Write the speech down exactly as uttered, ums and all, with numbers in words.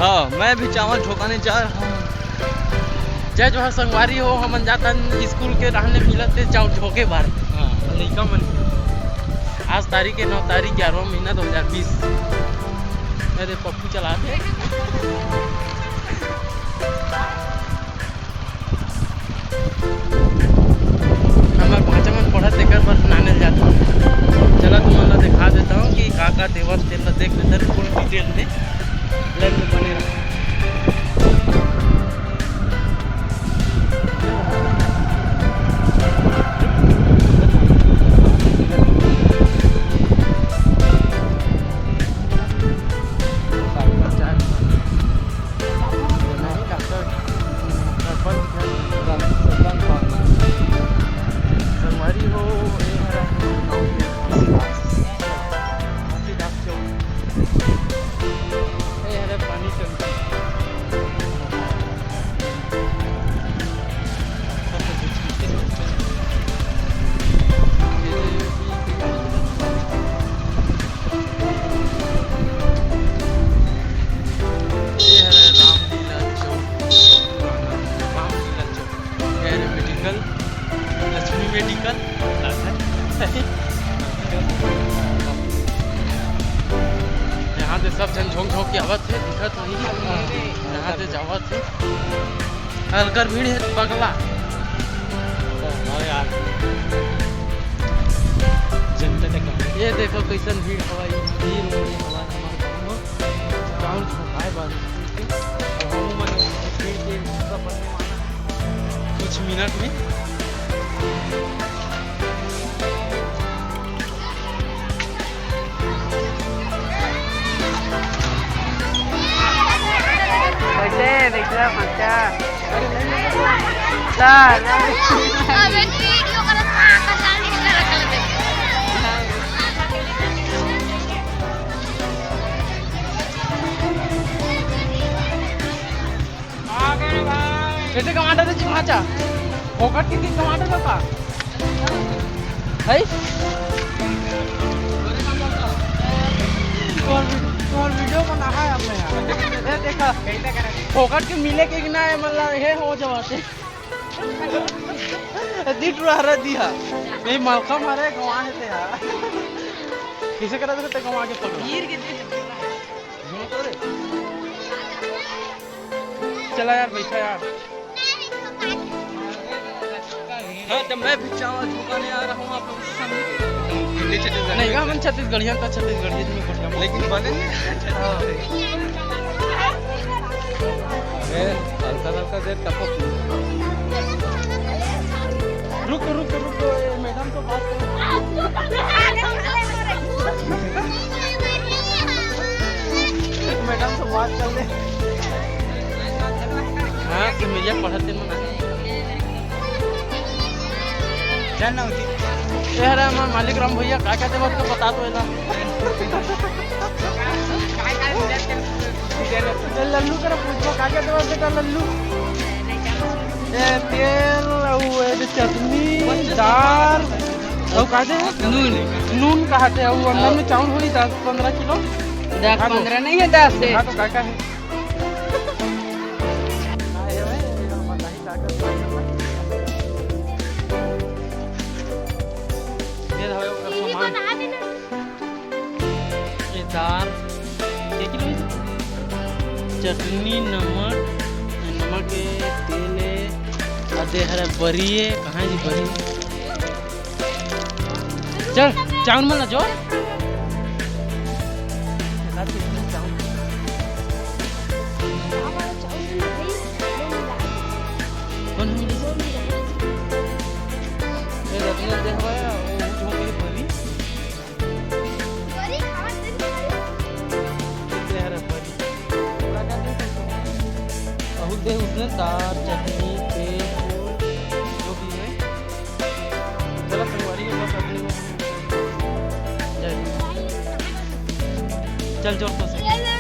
हाँ, मैं भी चावल झोंकाने जा रहा हूँ। जय जोहार संगवारी हो, हमन जाथन स्कूल के डहन ले मिलत हे चावल झोंके बर। हाँ। लइका मन के। आज तारीख हे नौ तारीख, ग्यारहवाँ महीना दो हज़ार बीस। अरे पप्पू चलाथे। हमर भांचा मन पढ़त, तेकर बर नाने ल जात हूँ। चला तुमन ला दिखा देता हूँ कि का का देवत, तेन ला देख लेथन full detail में। Line में बने रहो। संगवारी हो, ए हरा गाँव के हाथी डाक चौक। ए हरा पानी टंकी। ये हरे रामलीला चौक, पुराना रामलीला चौक, ये हरे मेडिकल, लक्ष्मी मेडिकल। यहाँ से सब झन झोंक झोंक के आवत हे, दिखत नहीं, यहाँ से जावत हे। अलकर भीड़ हे पगला। हाँ यार, जनता ने कहा। ये देखो कैसन भीड़ हवय, भीड़ होने हवय हमर गाँव में। गाँव में भाई बन, अब हम मन भीड़ के पूरा बनने वाला है कुछ मिनट में। कैसे देख रहा बच्चा? ला, ला। अबे वीडियो करत बा, कसानी करत बा। कैसे कमाता था जी भांचा? फोकट की चीज कमाता था का? है? तुम्हार वी-, तुम्हार वीडियो बना है आपने यार। ये देखा, फोकट के मिले के ना है, मतलब, ये हो जावा से। दी टुरा हरा दिया। ये मलका मारे गवा है ते यार। कैसे करा देते गवा के पकड़ा? गिर के दे। चला यार, बैठा यार। हाँ, तो मैं भी चावल झोंकाने आ रहा हूँ आप लोग के सामने। हिंदी छत्तीसगढ़ी नहीं, में। हम छत्तीसगढ़िया तो छत्तीसगढ़िया में बोलता हूँ। लेकिन बने नहीं। हाँ। अरे, हल्का हल्का देर टपक। रुक, रुक, रुक, ये मैडम तो बात कर। मैडम से बात कर ले। हाँ, सिमरिया पढ़त दिन मना। जान ना होती। ए, अरे, हमार मालिक राम भैया, का कहते बात को बता तो एला। ए, लल्लू करा पूछो, का कहते बात बेटा लल्लू? ए, तेल, अउ ए, चटनी, दाल, अउ का दे? नून। नून कहा थे, अउ अंदर में चावल होई दस पन्द्रह किलो। दस पन्द्रह नहीं है, दस है। हाँ, तो का का है? ये रहा ओकर सामान। ये दाल, के किलो है? चटनी, नमक, नमक है, तेल है, अउ दे हरा बरी है, कहाँ है बरी? चल, चाउर मन ला जोर। कौन है? ए, रत्ना दे हवा है, वो झोंक के बरी। ये हरा बरी। अहू दे उसने दाल, चटनी, तेल, जो भी है। चला संगवारी के पास अपने को। जय। चल, चल, तो से।